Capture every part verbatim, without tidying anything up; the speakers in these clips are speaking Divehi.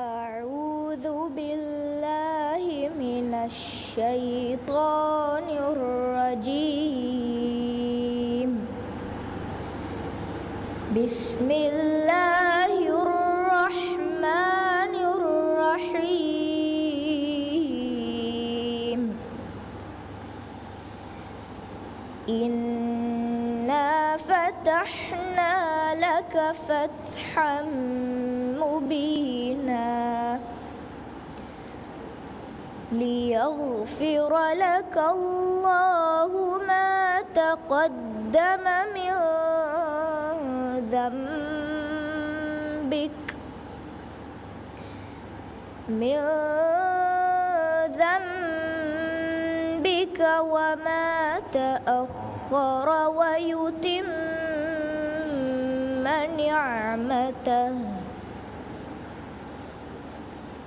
أعوذ بالله من الشيطان الرجيم. بسم الله الرحمن الرحيم. إنا فتحنا لك فتحا مبينا. ليغفر لك الله ما تقدم من ذنبك، من ذنبك وما تأخر ويتم نعمته،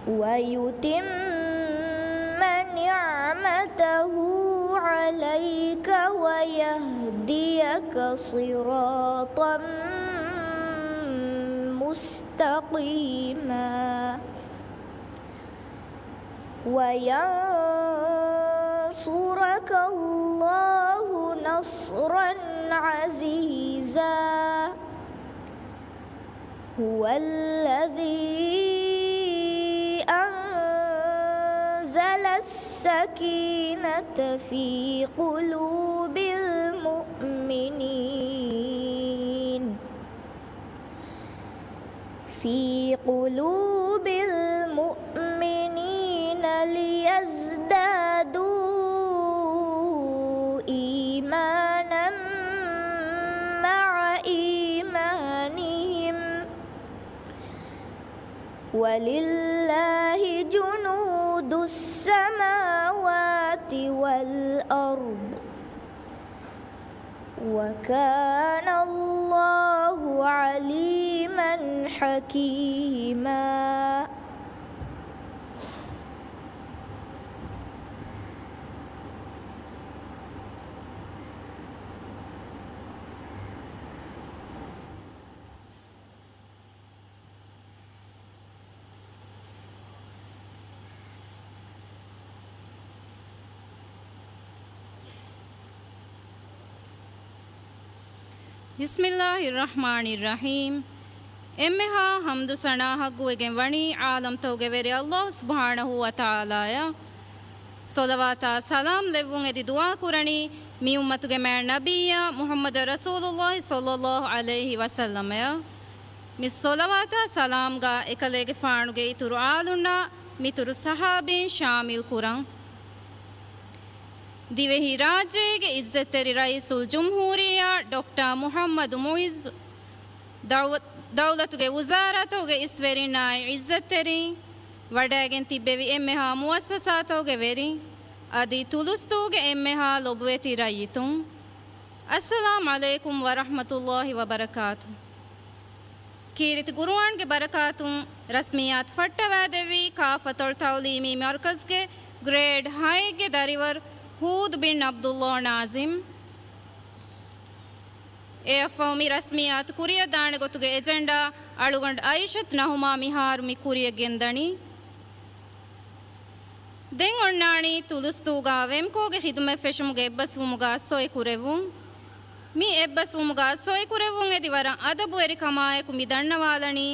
ويتم نعمته عليك ويهديك صراطا مستقيما. وينصرك الله نصرا عزيزا. هو الذي أنزل السكينة في قلوب المؤمنين، في قلوب المؤمنين ليزدادوا إيمانا مع إيمانهم، ولله جنود السماوات والأرض، وكان الله عليما حكيما. ބިސްމިއްލާހިއްރަޙްމާނިއްރަޙީމް. އެންމެހާ ޙަމްދު ސަނާ ޙައްޤުވެގެން ވަނީ ޢާލަމްތަކުގެ ވެރި ﷲ ސުބްޙާނަހޫ ވަތަޢާލާއަށް. ޞަލަވާތާ ސަލާމް ލެއްވުން އެދި ދުޢާ ކުރަނީ މި އުއްމަތުގެ މާތް ނަބިއްޔާ މުޙައްމަދު ރަސޫލުﷲ ޞައްލަﷲ ޢަލައިހި ވަސައްލަމައަށް. މި ޞަލަވާތާ ސަލާމްގާ އެކަލޭގެފާނުގެ އިތުރު އާލުންނާ މިތުރު ޞަޙާބީން ޝާމިލް ކުރަން. ދިވެހި ރާއްޖޭގެ އިއްޒަތްތެރި ރައީސުލްޖުމްހޫރިއްޔާ ޑޮކްޓަރ މުޙައްމަދު މުޢިއްޒު، ދައު-، ދައުލަތުގެ ވުޒާރާތަކުގެ އިސްވެރިންނާއި އިއްޒަތްތެރިން، ވަޑައިގެން ތިއްބެވި އެންމެހާ މުއައްސަސާތަކުގެ ވެރިން، އަދި ތުލުސްތޫގެ އެންމެހާ ލޮބުވެތި ރައްޔިތުން. އައްސަލާމް ޢަލައިކުމް ވަރަޙްމަތުﷲ ވަބަރަކާތު. ކީރިތި ޤުރުއާންގެ ބަރަކާތުން ރަސްމިއްޔާތު ފައްޓަވައިދެއްވީ ކާފަތޮޅު ތަޢުލީމީ މަރުކަޒުގެ ގްރޭޑް ހައެއްގެ ދަރިވަރު ހޫދު ބިން ޢަބްދުﷲ ނާޒިމް. އެއަށްފަހު މި ރަސްމިއްޔާތު ކުރިއަށް ދާނެ ގޮތުގެ އެޖެންޑާ އަޅުގަނޑު އައިޝަތު ނަހުމާ މިހާރު މި ކުރިއަށް ގެންދަނީ. ދެން އޮންނާނީ ތުލުސްތޫގާ ވެމްކޯގެ ޚިދުމަތް ފެށުމުގެ އެއްބަސްވުމުގާ ސޮއި ކުރެއްވުން. މި އެއްބަސްވުމުގާ ސޮއި ކުރެއްވުން އެދި ވަރަށް އަދަބުވެރިކަމާއެކު މި ދަންނަވާލަނީ،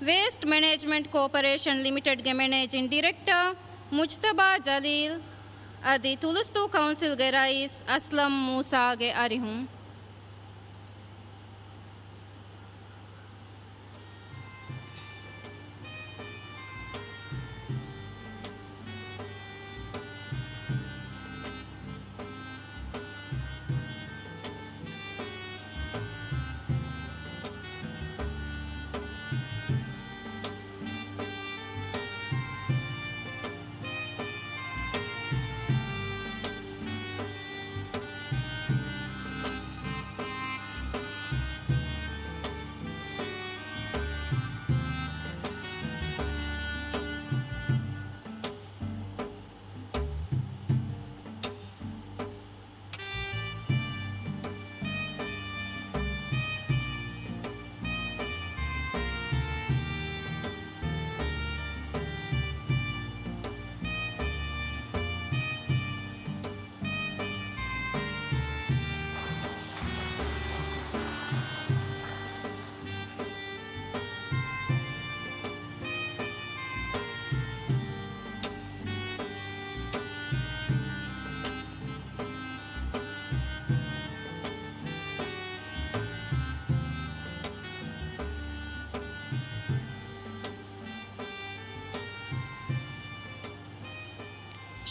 ވޭސްޓް މެނޭޖްމަންޓް ކޯޕަރޭޝަން ލިމިޓެޑްގެ މެނޭޖިން ޑިރެކްޓަރ މުޖްތަބާ ޖަލީލް އަދި ތުލުސްތޫ ކައުންސިލްގެ ރައީސް އަސްލަމް މޫސާގެ އަރިހުން.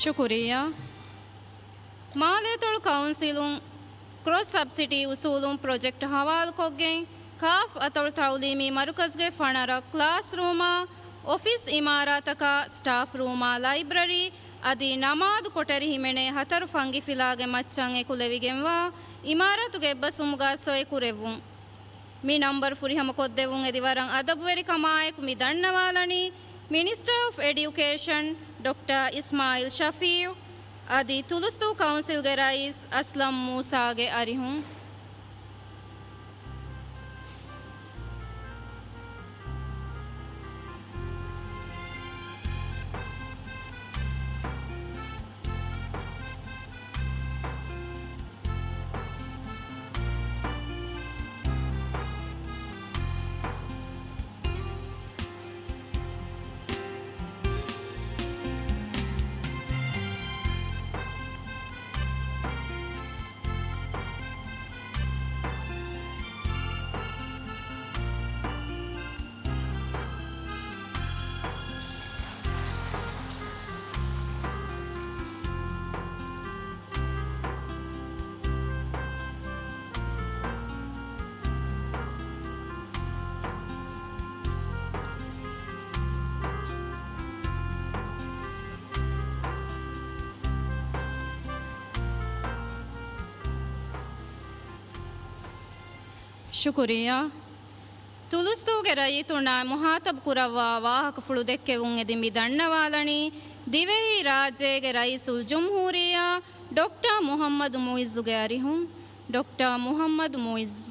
ޝުކުރިއްޔާ. މާލޭތޮޅު ކައުންސިލުން ކްރޮސް ސަބްސިޑީ އުސޫލުން ޕްރޮޖެކްޓް ހަވާލުކޮށްގެން، ކާފް އަތޮޅު ތައުލީމީ މަރުކަޒުގެ ފަނަރަ ކްލާސްރޫމާ، އޮފީސް އިމާރާތަކާ، ސްޓާފް ރޫމާ، ލައިބްރަރީ އަދި ނަމާދު ކޮޓަރި ހިމެނޭ ހަތަރު ފަންގިފިލާގެ މައްޗަށް އެކުލެވިގެންވާ އިމާރާތުގެ އެއްބަސްވުމުގަ ސޮއެ ކުރެއްވުން. މި ނަންބަރު ފުރިހަމަކޮށްދެއްވުން އެދި ވަރަށް އަދަބުވެރިކަމާއެކު މި ދަންނަވާލަނީ މިނިސްޓަރ އޮފް އެޑިއުކޭޝަން ޑޮކްޓަރ އިސްމާއިލް ޝަފީއު އަދި ތުލުސްދޫ ކައުންސިލްގެ ރައީސް އަސްލަމް މޫސާގެ އަރިހުން. ޝުކުރިއްޔާ. ތުލުސްދޫގެ ރައްޔިތުންނާ މުހާތަބު ކުރައްވާ ވާހަކަފުޅު ދެއްކެވުން އެދި މި ދަންނަވާލަނީ ދިވެހި ރާއްޖޭގެ ރައީސުލްޖުމްހޫރިއްޔާ ޑޮކްޓަރ މުހައްމަދު މުއިއްޒުގެ އަރިހުން. ޑޮކްޓަރ މުހައްމަދު މުއިއްޒު.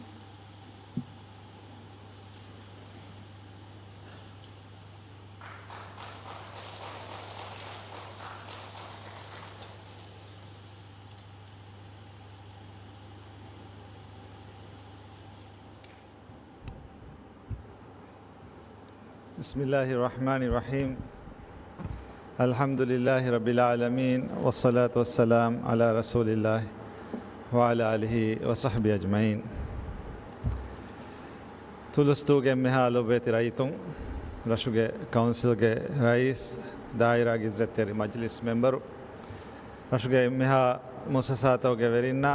بسم الله الرحمن الرحيم. الحمد لله رب العالمين، والصلاة والسلام على رسول الله وعلى آله وصحبه أجمعين. ތުލުސްދޫގެ އެންމެހާ ލޮބުވެތި ރައްޔިތުން، ރަށުގެ ކައުންސިލްގެ ރައީސް، ދާއިރާގެ އިއްޒަތްތެރި މަޖިލިސް މެމްބަރު، ރަށުގެ އެންމެހާ މުއައްސަސާތަކުގެ ވެރިންނާ،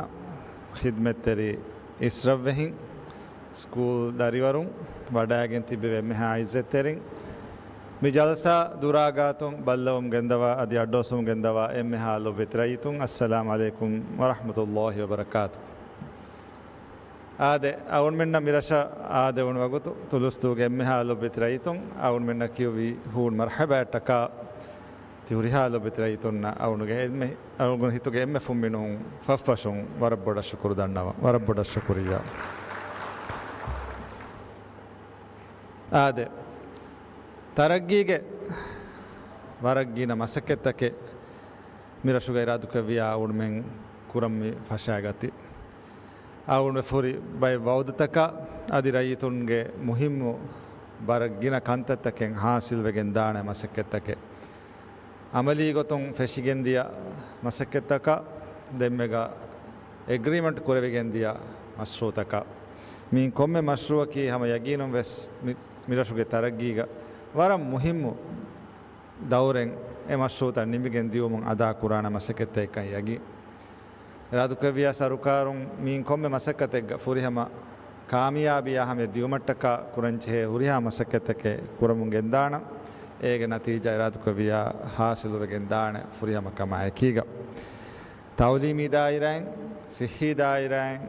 ޚިދްމަތްތެރި އިސްރަށްވެހިން، ސްކޫލް ދަރިވަރުން، ވަޑައިގެން ތިއްބެވި އެންމެހާ އިއްޒަތްތެރިން، މި ޖަލްސާ ދުރާގާތުން ބައްލަވަމުން ގެންދަވާ އަދި އައްޑުއައްސަވަމުން ގެންދަވާ އެންމެހާ ލޮބުވެތި ރައްޔިތުން، އައްސަލާމް ޢަލައިކުމް ވަރަޙްމަތުﷲި ވަބަރަކާތު. އާދެ، އަޅުގަނޑުމެންނަށް މިރަށަށް އާދެވުނު ވަގުތު، ތުލުސްދޫގެ އެންމެހާ ލޮބުވެތި ރައްޔިތުން، އަޅުގަނޑުމެންނަށް ކިޔުއްވި ހޫނު މަރްޙަބާއަށްޓަކާ، ތި ހުރިހާ ލޮބުވެތި ރައްޔިތުންނަށް އަޅުގަނޑުގެ އެންމެ، އަޅުގަނޑު ހިތުގެ އެންމެ ފުންމިނުހުން ފަށްފަށުން ވަރަށް ބޮޑަށް ޝުކުރު ދަންނަވަން. ވަރަށް ބޮޑަށް ޝުކުރިއްޔާ. އާދެ، ތަރައްގީގެ ވަރަށް ގިނަ މަސައްކަތްތަކެއް މިރަށުގައި އިރާދުކުރެއްވިއްޔާ އަޅުގަނޑުމެން ކުރަން މި ފަށާގަތީ. އަޅުގަނޑު ފުރި ބައެއް ވައުދުތަކާ އަދި ރައްޔިތުންގެ މުހިއްމު ވަރަށް ގިނަ ކަންތައްތަކެއް ހާސިލްވެގެން ދާނެ މަސައްކަތްތަކެއް. އަމަލީ ގޮތުން ފެށިގެންދިޔަ މަސައްކަތްތަކާ، ދެންމެގަ އެގްރީމަންޓް ކުރެވިގެންދިޔަ މަޝްރޫޢުތަކާ، މިއިން ކޮންމެ މަޝްރޫޢަކީ ހަމަ ޔަގީނުން ވެސް މި، މިރަށުގެ ތަރައްގީގަ ވަރަށް މުހިއްމު ދައުރެއް އެ މަޝްރޫޢުތައް ނިމިގެން ދިޔުމުން އަދާކުރާނެ މަސައްކަތްތަކެއްކަން ޔަގީން. އިރާދުކުރެއްވިޔާ ސަރުކާރުން މިއިން ކޮންމެ މަސައްކަތެއްގަ ފުރިހަމަ ކާމިޔާބީއާ ހަމަޔަށް ދިޔުމަށްޓަކާ ކުރަންޖެހޭ ހުރިހާ މަސައްކަތްތަކެއް ކުރަމުން ގެންދާނަން. އޭގެ ނަތީޖާ އިރާދުކުރެއްވިޔާ ހާސިލުވެގެން ދާނެ ފުރިހަމަ ކަމާ އެކީގަ. ތައުލީމީ ދާއިރާއިން، ޞިއްޙީ ދާއިރާއިން،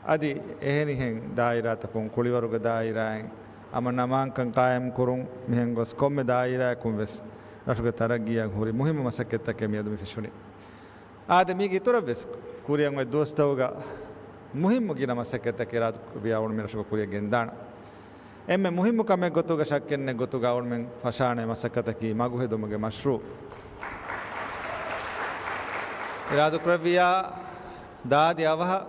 އަދި އެހެނިހެން ދާއިރާތަކުން، ކުޅިވަރުގެ ދާއިރާއިން އަމަން އަމާންކަން ޤާއިމް ކުރުން މިހެން ގޮސް ކޮންމެ ދާއިރާއަކުން ވެސް ރަށުގެ ތަރައްގީއަށް ހުރި މުހިއްމު މަސައްކަތްތަކެއް މިއަދު މި ފެށުނީ. އާދެ، މީގެ އިތުރަށް ވެސް ކުރިއަށް އޮތް ދުވަސްތަކުގަ މުހިއްމު ގިނަ މަސައްކަތްތަކެއް އިރާދުކުރެއްވިޔާ އަޅުގަނޑުމެން މިރަށުގަ ކުރިއަށް ގެންދާނަން. އެންމެ މުހިއްމު ކަމެއް ގޮތުގަ ޝައްކެއް ނެތް ގޮތުގަ އަޅުގަނޑުމެން ފަށާނެ މަސައްކަތަކީ މަގުހެދުމުގެ މަޝްރޫޢު. އިރާދުކުރެއްވިޔާ ދާދި އަވަހަށް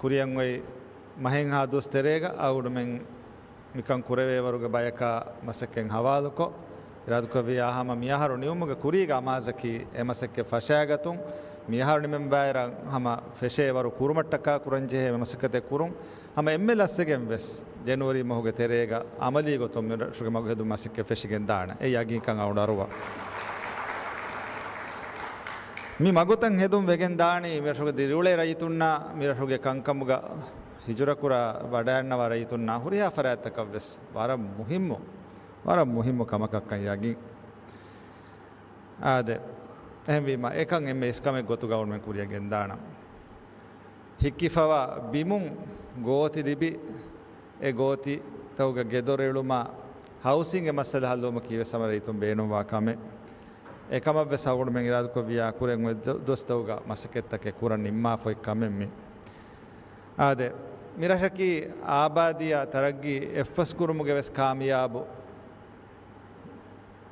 ކުރިއަށް އޮތް މަހެއްހާ ދުވަސް ތެރޭގަ އަޅުގަނޑުމެން މިކަން ކުރެވޭވަރުގެ ބަޔަކާ މަސައްކަތް ހަވާލުކޮށް، އިރާދުކުރެއްވިޔާ ހަމަ މިއަހަރު ނިމުމުގެ ކުރީގެ އަމާޒަކީ އެ މަސައްކަތް ފަށާގަތުން، މިއަހަރު ނިމެންވާއިރަށް ހަމަ ފެށޭވަރު ކުރުމަށްޓަކާ ކުރަންޖެހޭ މަސައްކަތެއް ކުރުން، ހަމަ އެންމެ ލަސްވެގެން ވެސް ޖެނުއަރީ މަހުގެ ތެރޭގަ އަމަލީ ގޮތުން މި ރަށުގެ މަގުހެދުން މަސައްކަތް ފެށިގެން ދާނެ. އެ ޔަގީންކަން އަޅުގަނޑު އަރުވާ. މި މަގުތައް ހެދުން ވެގެން ދާނީ މިރަށުގެ ދިރިއުޅޭ ރައްޔިތުންނާ، މިރަށުގެ ކަންކަމުގަ ހިޖުރަކުރާ ވަޑައިންނަވާ ރައްޔިތުންނާ ހުރިހާ ފަރާތްތަކަށްވެސް ވަރަށް މުހިއްމު، ވަރަށް މުހިއްމު ކަމަކަށްކަން ޔަގީން. އާދެ، އެހެންވީމަ، އެކަން އެންމެ އިސްކަމެއް ގޮތުގަ އަޅުމެން ކުރިއަށް ގެންދާނަން. ހިއްކިފަވާ ބިމުން ގޯތި ލިބި، އެ ގޯތިތަކުގަ ގެދޮރު އެޅުމާ، ހައުސިންގ މައްސަލަ ހައްލުވުމަކީ ވެސް ހަމަ ރައްޔިތުން ބޭނުންވާ ކަމެއް. އެކަމަށްވެސް އަޅުގަނޑުމެން އިރާދަކުރެއްވިޔާ ކުރިން އޮތް ދު-، ދުވަސްތަކުގަ މަސައްކަތްތަކެއް ކުރަން ނިންމާފަ އޮތް ކަމެއް މީ. އާދެ، މި ރަށަކީ އާބާދީއާ ތަރައްގީ އެއްފަސްކުރުމުގެ ވެސް ކާމިޔާބު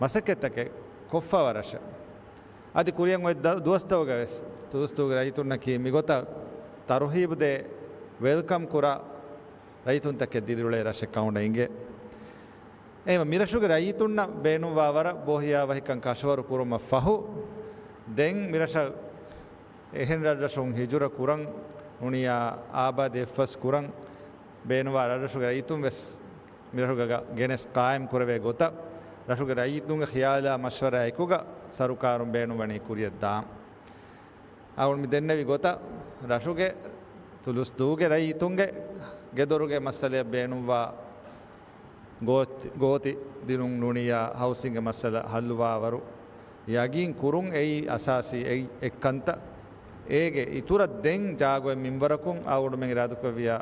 މަސައްކަތްތަކެއް ކޮށްފަވާ ރަށެއް. އަދި ކުރިން އޮތް ދަ-، ދުވަސްތަކުގަ ވެސް ތުލުސްދޫގެ ރައްޔިތުންނަކީ މިގޮތަށް ތަރުހީބުދޭ، ވެލްކަމް ކުރާ ރައްޔިތުންތަކެއް ދިރިއުޅޭ ރަށެއް ކަމުގަ އިނގޭ. އެހެންވެ، މިރަށުގެ ރައްޔިތުންނަށް ބޭނުންވާ ވަރަށް ބޯހިޔާވަހިކަން ކަށަވަރު ކުރުމަށް ފަހު، ދެން މިރަށަށް އެހެން ރަށްރަށުން ހިޖުރަ ކުރަން ނޫނިއްޔާ އާބާދީ އެއްފަސް ކުރަން ބޭނުންވާ ރަށްރަށުގެ ރައްޔިތުން ވެސް މިރަށުގަ ގެނެސް ޤާއިމް ކުރެވޭ ގޮތަށް، ރަށުގެ ރައްޔިތުންގެ ޚިޔާލާ މަޝްވަރާ އެކުގަ ސަރުކާރުން ބޭނުންވަނީ ކުރިއަށް ދާން. އަޅުގަނޑު މި ދެންނެވި ގޮތަށް، ރަށުގެ ތުލުސްދޫގެ ރައްޔިތުންގެ ގެދޮރުގެ މައްސަލައަށް ބޭނުންވާ ގޯތި، ގޯތި ދިނުން ނޫނިއްޔާ ހައުސިންގ މައްސަލަ ހައްލުވާވަރު ޔަގީން ކުރުން އެއީ އަސާސީ އެއް، އެއްކަންތައް. އޭގެ އިތުރަށް ދެން ޖާގައޮތް މިންވަރަކުން އަޅުގަނޑުމެން އިރާދަކުރެއްވިޔާ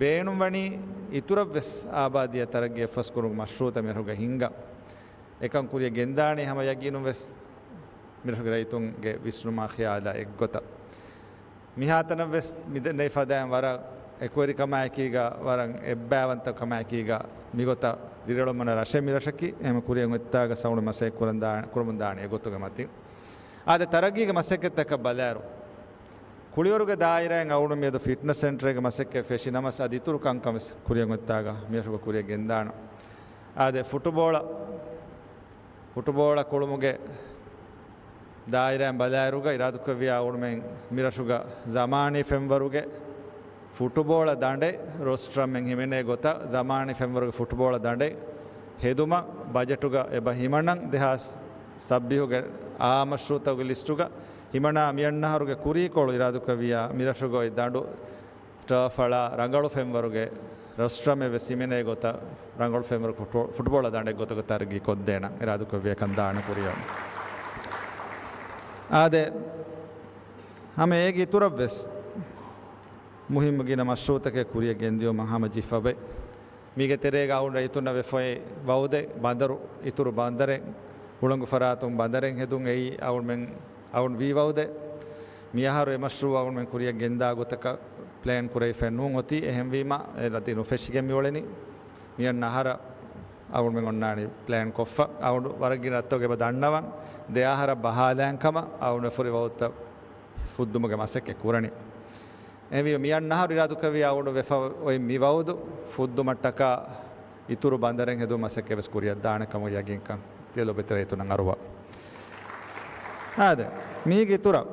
ބޭނުންވަނީ އިތުރަށްވެސް އާބާދީއާ ތަރައްގީ އެއްފަސްކުރުމުގެ މަޝްރޫއުތައް މިރަށުގަ ހިންގަން. އެކަން ކުރިއަށް ގެންދާނީ ހަމަ ޔަގީނުން ވެސް މިރަށުގެ ރައްޔިތުންގެ ވިސްނުމާ ޚިޔާލާ އެއްގޮތަށް. މިހާތަނަށް ވެސް މިދެންނެވި ފަދައިން ވަރަށް އެކުވެރިކަމާއެކީގަ، ވަރަށް އެއްބައިވަންތަކަމާއެކީގަ މިގޮތަށް ދިރިއުޅެމުން ރަށެއް މިރަށަކީ. އެހެން ކުރިއަށް އޮތްތާގަ އަޅުގަނޑު މަސައްކަތް ކުރަމުން ދާ-، ކުރަމުން ދާނީ އެގޮތުގެ މަތިން. އާދެ، ތަރައްގީގެ މަސައްކަތްތަކަށް ބަލާއިރު، ކުޅިވަރުގެ ދާއިރާއިން އަޅުގަނޑު މިއަދު ފިޓްނަސް ސެންޓަރެއްގެ މަސައްކަތް ފެށި ނަމަސް، އަދި އިތުރު ކަންކަން ވެސް ކުރިއަށް އޮތްތާގަ މިރަށުގަ ކުރިއަށް ގެންދާނަން. އާދެ، ފުޓުބޯޅަ، ފުޓުބޯޅަ ކުޅުމުގެ ދާއިރާއިން ބަލާއިރުގަ އިރާދަކުރެއްވިޔާ އަޅުގަނޑުމެން މިރަށުގަ ޒަމާނީ ފެންވަރުގެ ފުޓުބޯޅަ ދަނޑެއް، ރޮސްޓްރަމްއިން ހިމެނޭ ގޮތަށް ޒަމާނީ ފެންވަރުގެ ފުޓުބޯޅަ ދަނޑެއް ހެދުމަށް ބަޖެޓުގަ އެބަ ހިމަނަން. ދެހާސް ސައްބީހުގެ އާ މަޝްރޫއުތަކުގެ ލިސްޓުގަ ހިމަނާ، މިއަންނަ އަހަރުގެ ކުރީކޮޅު އިރާދަކުރެއްވިޔާ މިރަށުގަ އޮތް ދަނޑު ޓާފް އަޅާ ރަނގަޅު ފެންވަރުގެ ރޮސްޓްރަމެއް ވެސް ހިމެނޭ ގޮތަށް ރަނގަޅު ފެންވަރު ފުޓްބޯ-، ފުޓްބޯޅަ ދަނޑެއް ގޮތުގަ ތަރައްގީ ކޮށްދޭނަން އިރާދަކުރެއްވިޔާ އެކަން ދާނަން ކުރިއަށް. އާދެ، ހަމަ އޭގެ އިތުރަށް ވެސް މުހިއްމު ގިނަ މަޝްރޫއުތަކެއް ކުރިއަށް ގެންދިއުމަށް ހަމަޖެހިފަ އޮތް. މީގެ ތެރޭގަ އަޅުގަނޑު ރައްޔިތުންނަށް ވެފައި ވައުދެއް، ބަނދަރު، އިތުރު ބަނދަރެއް، ހުޅަނގު ފަރާތުން ބަނދަރެއް ހެދުން އެއީ އަޅުގަނޑުމެން، އަޅުގަނޑު ވީ ވައުދެއް. މިއަހަރު އެ މަޝްރޫއު އަޅުގަނޑުމެން ކުރިއަށް ގެންދާ ގޮތަކަށް ޕްލޭން ކުރެވިފައެއް ނޫން އޮތީ. އެހެންވީމަ، އެ ރަދީ ނުފެށިގެން މިއުޅެނީ. މިއަންނަ އަހަރަށް އަޅުގަނޑުމެން އޮންނާނީ ޕްލޭން ކޮށްފަ. އަޅުގަނޑު ވަރަށް ގިނަ ރަށްތަކުގަ އެބަ ދަންނަވަން، ދެ އަހަރަށް ބަހާލާން ކަމަށް އަޅުގަނޑު ފުރި ވައުދުތައް ފުއްދުމުގެ މަސައްކަތް ކުރަނީ. އެހެންވީމަ، މިއަންނަ އަހަރު އިރާދަކުރެއްވިޔާ އަޅުގަނޑު ވެފަ އޮތް މި ވައުދު ފުއްދުމަށްޓަކާ އިތުރު ބަނދަރެއް ހެދުމަށް މަސައްކަތް ވެސް ކުރިއަށް ދާނެ ކަމަށް ޔަގީންކަން ތިޔަ ލޮބުވެތި ރައްޔިތުންނަށް އަރުވާ. އާދެ، މީގެ އިތުރަށް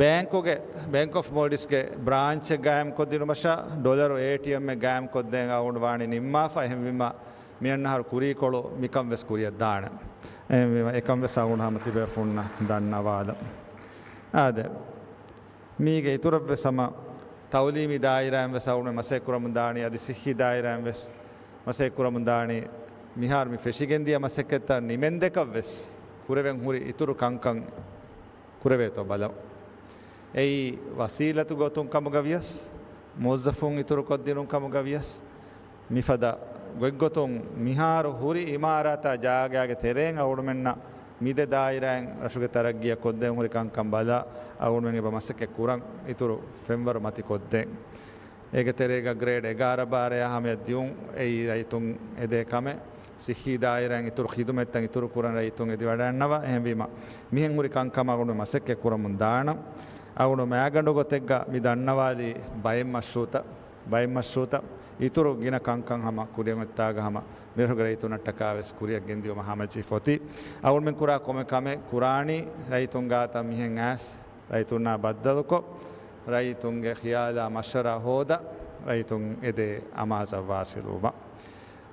ބޭންކުގެ، ބޭންކް އޮފް މޯލްޑިވްސްގެ ބްރާންޗެއް ގާއިމް ކޮށްދިނުމަށާ ޑޮލަރު އޭޓީއެމްއެއް ގާއިމް ކޮށްދޭން އަޅުގަނޑު ވާނީ ނިންމާފަ. އެހެންވީމަ، މިއަންނަ އަހަރު ކުރީކޮޅު މިކަން ވެސް ކުރިއަށް ދާނެ. އެހެންވީމަ، އެކަން ވެސް އަޅުގަނޑު ހަމަ ތިބޭފުޅުންނަށް ދަންނަވާލަން. އާދެ، މީގެ އިތުރަށް ވެސް ހަމަ ތައުލީމީ ދާއިރާއިން ވެސް އަޅުގަނޑު މަސައްކަތް ކުރަމުން ދާނީ، އަދި ސިއްހީ ދާއިރާއިން ވެސް މަސައްކަތް ކުރަމުން ދާނީ. މިހާރު މި ފެށިގެންދިޔަ މަސައްކަތްތައް ނިމެންދެކަށް ވެސް ކުރެވެން ހުރި އިތުރު ކަންކަން ކުރެވޭތޯ ބަލަން. އެއީ ވަސީލަތު ގޮތުން ކަމުގަ ވިޔަސް، މުވައްޒަފުން އިތުރު ކޮށްދިނުން ކަމުގަ ވިޔަސް، މިފަދަ ގޮތްގޮތުން މިހާރު ހުރި އިމާރާތާ ޖާގައިގެ ތެރެއިން އަޅުގަނޑުމެންނަށް މި ދެ ދާއިރާއިން ރަށުގެ ތަރައްގީއަށް ކޮށްދޭން ހުރި ކަންކަން ބަލާ، އަޅުގަނޑުމެން އެބަ މަސައްކަތް ކުރަން އިތުރު ފެންވަރު މަތި ކޮށްދޭން. އޭގެ ތެރޭގަ ގްރޭޑް އެގާރަ ބާރަޔާ ހަމަޔަށް ދިއުން އެއީ ރައްޔިތުން އެދޭ ކަމެއް. ސިއްހީ ދާއިރާއިން އިތުރު ޚިދުމަތްތައް އިތުރު ކުރަން ރައްޔިތުން އެދިވަޑައިގަންނަވާ. އެހެންވީމަ، މިހެން ހުރި ކަންކަމަށް އަޅުގަނޑު މަސައްކަތް ކުރަމުން ދާނަން. އަޅުގަނޑު މައިގަނޑު ގޮތެއްގަ މި ދަންނަވާލީ ބައެއް މަޝްރޫއުތައް، ބައެއް މަޝްރޫއުތައް އިތުރު ގިނަ ކަންކަން ހަމަ ކުރިއަށް އޮތްތާގަ ހަމަ މިރަށުގެ ރައްޔިތުންނަށްޓަކާ ވެސް ކުރިއަށް ގެންދިއުމަށް ހަމަޖެހިފަ އޮތީ. އަޅުގަނޑުމެން ކުރާ ކޮންމެ ކަމެއް ކުރާނީ ރައްޔިތުން ގާތަށް މިހެން އައިސް ރައްޔިތުންނާ ބައްދަލުކޮށް، ރައްޔިތުންގެ ޚިޔާލާ މަޝްވަރާ ހޯދާ، ރައްޔިތުން އެދޭ އަމާޒަށް ވާސިލުވުމަށް.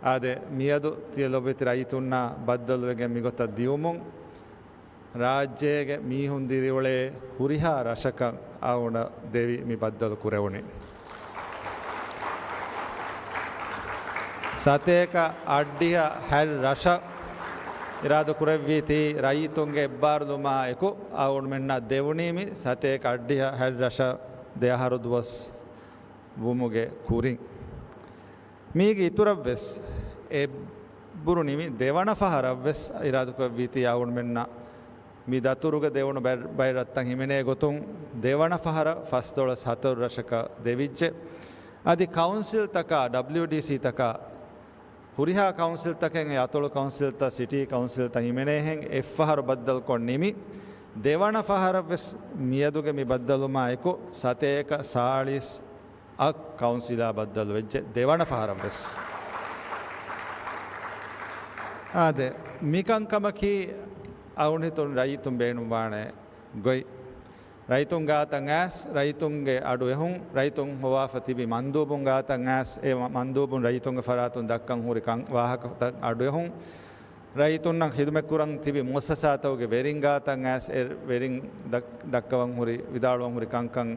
އާދެ، މިއަދު ތިޔަ ލޮބުވެތި ރައްޔިތުންނާ ބައްދަލުވެގެން މިގޮތަށް ދިއުމުން، ރާއްޖޭގެ މީހުން ދިރިއުޅޭ ހުރިހާ ރަށަކަށް އައުނަ ދެވި މި ބައްދަލު ކުރެވުނީ. ސަތޭކަ އަށްޑިހަ ހަތް ރަށަށް އިރާދަ ކުރެއްވީތީ ރައްޔިތުންގެ އެއްބާރުލުމާ އެކު އައުންމެންނަށް ދެވުނީ މި ސަތޭކަ އަށްޑިހަ ހަތް ރަށަށް ދެ އަހަރު ދުވަސް ވުމުގެ ކުރިން. މީގެ އިތުރަށްވެސް އެ ބުރު ނިމި ދެވަނަ ފަހަރަށްވެސް އިރާދަކުރެއްވީތީ އައުންމެންނަށް މި ދަތުރުގަ ދެވުނު ބައި-، ބައި ރަށްތައް ހިމެނޭ ގޮތުން ދެވަނަ ފަހަރަށް ފަސްދޮޅަސް ހަތަރު ރަށަކަށް ދެވިއްޖެ. އަދި ކައުންސިލްތަކާ، ޑަބްލިއުޑީސީތަކާ، ހުރިހާ ކައުންސިލްތަކެއް އެ އަތޮޅު ކައުންސިލްތައް، ސިޓީ ކައުންސިލްތައް ހިމެނޭހެން އެއްފަހަރު ބައްދަލުކޮށް ނިމި، ދެވަނަ ފަހަރަށްވެސް މިއަދުގެ މި ބައްދަލުމާ އެކު ސަތޭކަ ސާޅީސް އަށް ކައުންސިލާ ބައްދަލު ވެއްޖެ ދެވަނަ ފަހަރަށްވެސް. އާދެ، މިކަންކަމަކީ އައުން ހިތުން ރައްޔިތުން ބޭނުންވާނެ ގޮތް. ރައްޔިތުން ގާތަށް އައިސް، ރައްޔިތުންގެ އަޑު އެހުން، ރައްޔިތުން ހޮވާފަ ތިބި މަންދޫބުން ގާތަށް އައިސް، އެ މަންދޫބުން ރައްޔިތުންގެ ފަރާތުން ދައްކަން ހުރި ކަން، ވާހަކަތައް އަޑު އެހުން، ރައްޔިތުންނަށް ޚިދުމަތްކުރަން ތިބި މުއައްސަސާތަކުގެ ވެރިން ގާތަށް އައިސް، އެ ވެރިން ދައް-، ދައްކަވަން ހުރި، ވިދާޅުވަން ހުރި ކަންކަން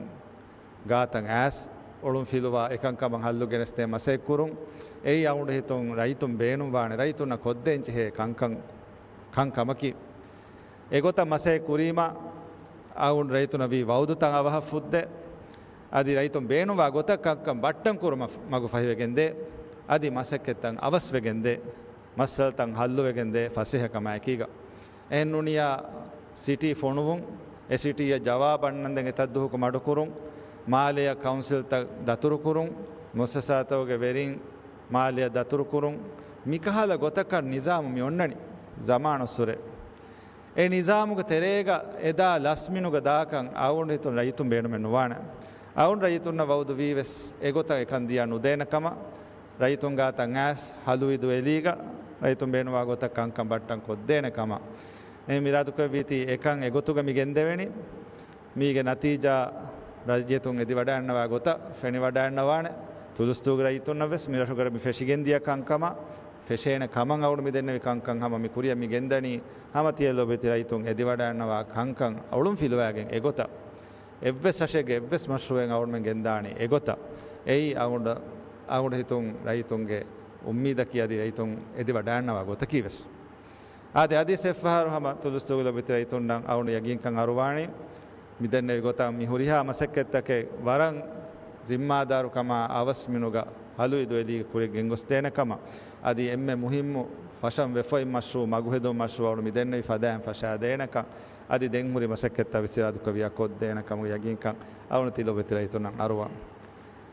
ގާތަށް އައިސް، އޮޅުން ފިލުވާ އެކަންކަމަށް ހައްލު ގެނެސްދޭން މަސައްކަތްކުރުން. އެއީ އައުން ހިތުން ރައްޔިތުން ބޭނުންވާނެ، ރައްޔިތުންނަށް ކޮށްދޭން ޖެހޭ ކަންކަން، ކަންކަމަކީ. އެގޮތަށް މަސައްކަތް ކުރީމަ، އައުން ރައްޔިތުންނަށް ވީ ވައުދުތައް އަވަހަށް ފުއްދޭ. އަދި ރައްޔިތުން ބޭނުންވާ ގޮތަށް ކަންކަން ބައްޓަން ކުރުމަށް މަގު ފަހިވެގެންދޭ. އަދި މަސައްކަތްތައް އަވަސްވެގެންދޭ. މައްސަލަތައް ހައްލުވެގެންދޭ ފަސޭހަކަމާއެކީގަ. އެހެންނޫނިޔާ ސިޓީ ފޮނުވުން، އެ ސިޓީއަށް ޖަވާބު އަންނަންދެން އެތައް ދުވަހަކު މަޑުކުރުން، މާލެއަށް ކައުންސިލްތައް ދަތުރުކުރުން، މުއައްސަސާތަކުގެ ވެރިން މާލެއަށް ދަތުރުކުރުން، މިކަހަލަ ގޮތަކަށް ނިޒާމު މި އޮންނަނީ ޒަމާނުއްސުރެ. އެ ނިޒާމުގެ ތެރޭގަ އެދާ ލަސްމިނުގަ ދާކަން އައުން ހިތުން ރައްޔިތުން ބޭނުމެއް ނުވާނެ. އައުން ރައްޔިތުންނަށް ވައުދު ވީވެސް އެގޮތަށް އެކަން ދިޔަ ނުދޭނެ ކަމަށް، ރައްޔިތުން ގާތަށް އައިސް ހަލުއިދު އެލީގަ ރައްޔިތުން ބޭނުންވާ ގޮތަށް ކަންކަން ބައްޓަން ކޮށްދޭނެ ކަމަށް. އެހެން އިރާދަކުރެއްވީތީ އެކަން އެގޮތުގަ މި ގެންދެވެނީ. މީގެ ނަތީޖާ ރައްޔިތުން އެދިވަޑައިގަންނަވާ ގޮތަށް ފެނިވަޑައިގަންނަވާނެ. ތުލުސްދޫގެ ރައްޔިތުންނަށް ވެސް މި ރަށުގަ މި ފެށިގެންދިޔަ ކަންކަމަށް ފެށޭނެ ކަމަށް އަޅުގަނޑު މި ދެންނެވި ކަންކަން ހަމަ މި ކުރިއަށް މި ގެންދަނީ. ހަމަ ތިޔަ ލޯބިވެތި ރައްޔިތުން އެދިވަޑައިގަންނަވާ ކަންކަން އަޅުން ފިލުވާގެން އެގޮތަށް، އެއްވެސް ރަށެއްގެ އެއްވެސް މަޝްރޫއެއް އަޅުގަނޑުމެން ގެންދާނީ އެގޮތަށް. އެއީ އަޅުގަނޑު، އަޅުގަނޑު ހިތުން ރައްޔިތުންގެ އުއްމީދަކީ އަދި ރައްޔިތުން އެދިވަޑައިގަންނަވާ ގޮތަކީ ވެސް. އާދެ، އަދިސް އެއްފަހަރު ހަމަ ތުލުސްދޫގެ ލޯބިވެތި ރައްޔިތުންނަށް އަޅުގަނޑު ޔަގީންކަން އަރުވާނީ. މި ދެންނެވި ގޮތަށް މި ހުރިހާ މަސައްކަތްތަކެއް ވަރަށް ޒިންމާދާރުކަމާ އަވަސް މިނުގަ ހަލުއިދު އެލީގެ ކުރިއަށް ގެންގޮސްދޭނެ ކަމަށް، އަދި އެންމެ މުހިއްމު ފަށަން ވެފައި މަޝްރޫއު، މަގުހެދުން މަޝްރޫއު އަޅު މި ދެންނެވި ފަދައިން ފަށާދޭނެކަން، އަދި ދެން ހުރި މަސައްކަތްތައް ވެސް އިރާދަކުރެއްވިޔާ ކޮށްދޭނެ ކަމުގެ ޔަގީންކަން އަޅުގަނޑު ތި ލޯބިވެތި ރައްޔިތުންނަށް އަރުވަން.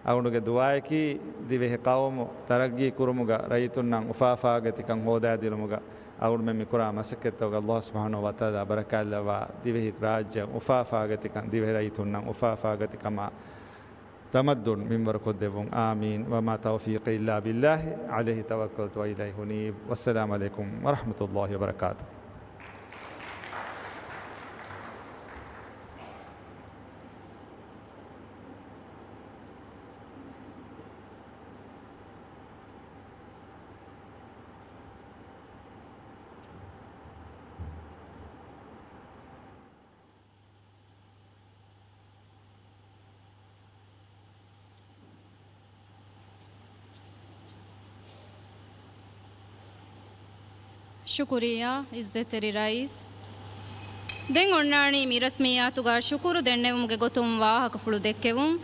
އަޅުގަނޑުގެ ދުޢާއަކީ ދިވެހި ޤައުމު ތަރައްގީ ކުރުމުގަ ރައްޔިތުންނަށް އުފާފާގަތިކަން ހޯދާދިނުމުގަ އަޅުގަނޑުމެން މިކުރާ މަސައްކަތްތަކުގަ ﷲ ސުބްޙާނަހޫ ވަތަޢާލާ ބަރަކާތްލައްވާ، ދިވެހި ރާއްޖެއަށް އުފާފާގަތިކަން، ދިވެހި ރައްޔިތުންނަށް އުފާފާގަތިކަމާ ތަމައްދުން މިންވަރުކޮށްދެއްވުން. އާމީން. وما توفيقي إلا بالله عليه توكلت وإليه أنيب. والسلام عليكم ورحمة الله وبركاته. ޝުކުރިއްޔާ، ޢިއްޒަތްތެރި ރައީސް. ދެން އޮންނާނީ މި ރަސްމިއްޔާތުގަ ޝުކުރު ދެންނެވުމުގެ ގޮތުން ވާހަކަފުޅު ދެއްކެވުން.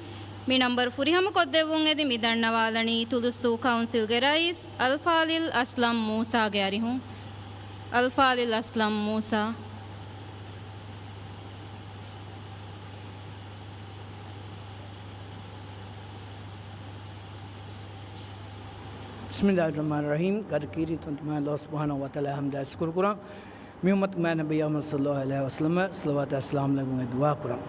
މި ނަންބަރު ފުރިހަމަ ކޮށްދެއްވުން އެދި މި ދަންނަވާލަނީ ތުލުސްދޫ ކައުންސިލްގެ ރައީސް އަލްފާޟިލް އަސްލަމް މޫސާގެ އަރިހުން. އަލްފާޟިލް އަސްލަމް މޫސާ. بسم الله الرحمن الرحيم. ގަދަ ކީރިތި ތަންތަން ﷲ ސުބްޙާނަހޫ ވަތަޢާލާ ޙަމްދާ ޝުކުރު ކުރަން. މި އުއްމަތުގެ މާތް ނަބީ އަޙްމަދު ޞައްލައްލާހު ޢަލައިހި ވަސައްލަމަށް ޞަލަވާތާ ސަލާމް ލެއްވުމުގެ ދުޢާ ކުރަން.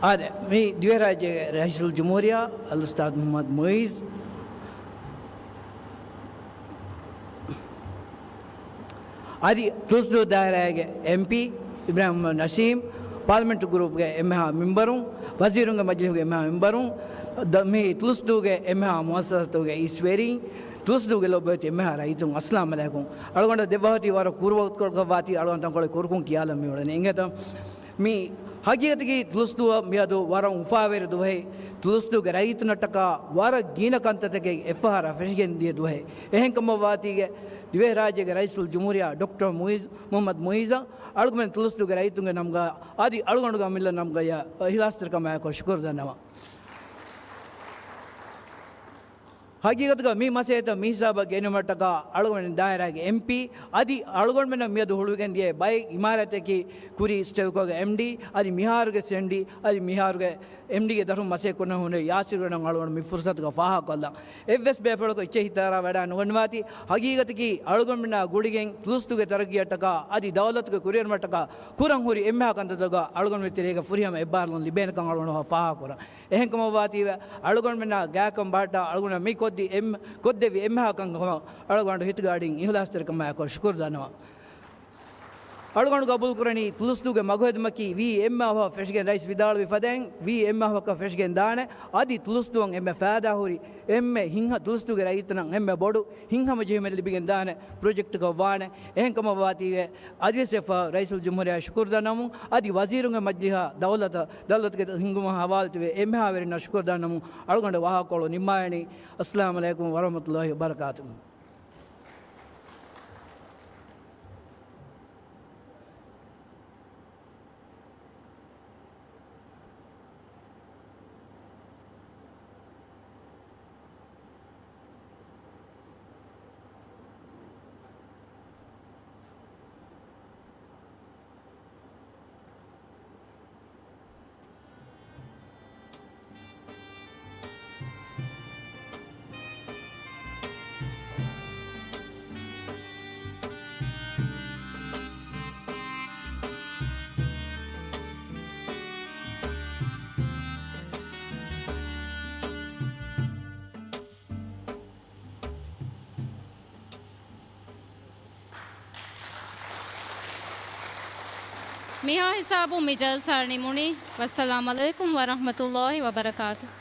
އާދެ، މި ދިވެހިރާއްޖޭގެ ރައީސުލްޖުމްހޫރިއްޔާ އަލްއުސްތާޛު މުޙައްމަދު މުޢިއްޒު އަދި ތުލުސްދޫ ދާއިރާގެ އެމްޕީ އިބްރާހިމް ނަސީމް، ޕާލަމެންޓް ގްރޫޕްގެ އެންމެހާ މެމްބަރުން، ވަޒީރުންގެ މަޖިލީހުގެ އެންމެހާ މެމްބަރުން، ދ-، މި ތުލުސްދޫގެ އެންމެހާ މުއައްސަސާތަކުގެ ރައީސްވެރިން، ތުލުސްދޫގެ ލޮބުވެތި އެންމެހާ ރައްޔިތުން އައްސަލާމް ޢަލައިކުމް. އަޅުގަނޑަށް ދެއްވާތީ ވަރަށް ކުރުވައުތުކޮޅަކަށްވާތީ އަޅުގަނޑު ތަންކޮޅެއް ކުރުކޮށް ކިޔާލަން މިއުޅެނީ. އިނގޭތަ؟ މި ހަގީގަތަކީ ތުލުސްދޫއަށް މިއަދު ވަރަށް އުފާވެރި ދުވަހެއް. ތުލުސްދޫގެ ރައްޔިތުންނަށްޓަކާ ވަރަށް ގިނަ ކަންތައްތަކެއް އެއްފަހަރާ ފެށިގެން ދިޔަ ދުވަހެއް. އެހެންކަމަށްވާތީގެ ދިވެހިރާއްޖޭގެ ރައީސުލްޖުމްހޫރިއްޔާ ޑޮކްޓަރ މުއިޒް، މުޙައްމަދު މުއިޒަށް އަޅުގަނޑު ތުލުސްދޫގެ ރައްޔިތުންގެ ނަމުގަ އަދި އަޅުގަނޑުގެ އަމިއްލަ ނަމުގައި އިޚްލާޞްތެރިކަމާއެކު ޝުކުރު ދަންނަވަން. ހަގީގަތުގަ މި މަސައްކަތް މި ހިސާބަށް ގެންނުމަށްޓަކާ އަޅުގަނޑުމެން ދާއިރާގެ އެމްޕީ އަދި އަޅުގަނޑުމެންނަށް މިއަދު ހުޅުވިގެން ދިޔަ ބައެއް އިމާރާތަކީ ކުރީ އިސްޓެލްކޯގެ އެމްޑީ އަދި މިހާރުގެ ސެމްޑީ އަދި މިހާރުގެ އެމްޑީގެ ދަށުން މަސައްކަތް ކުރަން ހުންނެވި ޔާސިރުގެ ނަން އަޅުގަނޑު މި ފުރުސަތުގަ ފާހަގަކޮށްލަން. އެއްވެސް ބޭފުޅަކު އެއްޗެއް ހިތަށް އަރާ ވަޑާ ނުގަންނަވާތީ. ހަގީގަތަކީ އަޅުގަނޑުމެންނާ ގުޅިގެން ތުލުސްދޫގެ ތަރައްގީއަށްޓަކާ އަދި ދައުލަތުގެ ކުރިއެރުމަށްޓަކާ ކުރަން ހުރި އެންމެހާ ކަންތައްތަކުގަ އަޅުގަނޑުމެން ތެރޭގަ ފުރިހަމަ އެއްބާރުލުން ލިބޭނެކަން އަޅުގަނޑު ފާހަގަކުރަން. އެހެންކަމަށްވާތީވެ، އަޅުގަނޑުމެންނާ ގާތްކަން ބަހައްޓާ އަޅުގަނޑު މި ކޮށްދި އެން-، ކޮށްދެއްވި އެންމެހާ ކަންކަމަށް އަޅުގަނޑު ހިތުގެ އަޑިން އިޚްލާޞްތެރިކަމާއެކު ޝުކުރު ދަންނަވަން. އަޅުގަނޑު ގަބޫލުކުރަނީ ތުލުސްދޫގެ މަގުހެދުމަކީ ވީ އެންމެ އަވަހަށް ފެށިގެން ރައީސް ވިދާޅުވި ފަދައިން، ވީ އެންމެ އަވަހަކަށް ފެށިގެން ދާނެ، އަދި ތުލުސްދޫއަށް އެންމެ ފައިދާހުރި، އެންމެ ހިތްހަ-، ތުލުސްދޫގެ ރައްޔިތުންނަށް އެންމެ ބޮޑު ހިތްހަމަޖެހުމެއް ލިބިގެން ދާނެ ޕްރޮޖެކްޓަކަށް ވާނެ. އެހެންކަމަށްވާތީވެ، އަދިވެސް އެއްފަހަރު ރައީސުލްޖުމްހޫރިއްޔާ ޝުކުރު ދަންނަވަމުން، އަދި ވަޒީރުންގެ މަޖިލީހާ ދައުލަތަށް، ދައުލަތުގެ ހިންގުމަށް ހަވާލުތިބި އެންމެހާވެރިންނަށް ޝުކުރު ދަންނަވަމުން، އަޅުގަނޑު ވާހަކަކޮޅު ނިންމާލަނީ. އައްސަލާމު ޢަލައިކުމް ވަރަޙްމަތުﷲި ވަބަރަކާތުހު. މިހާ ހިސާބުން މި ޖަލްސާ ނިމުނީ. ވައްސަލާމް ޢަލައިކުމް ވަރަޙްމަތުﷲި ވަބަރަކާތުހު.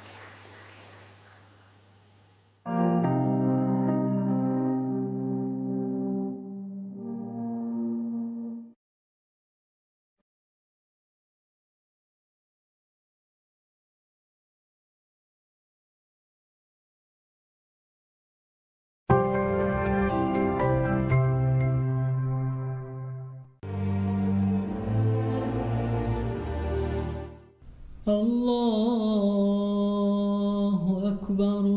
الله أكبر.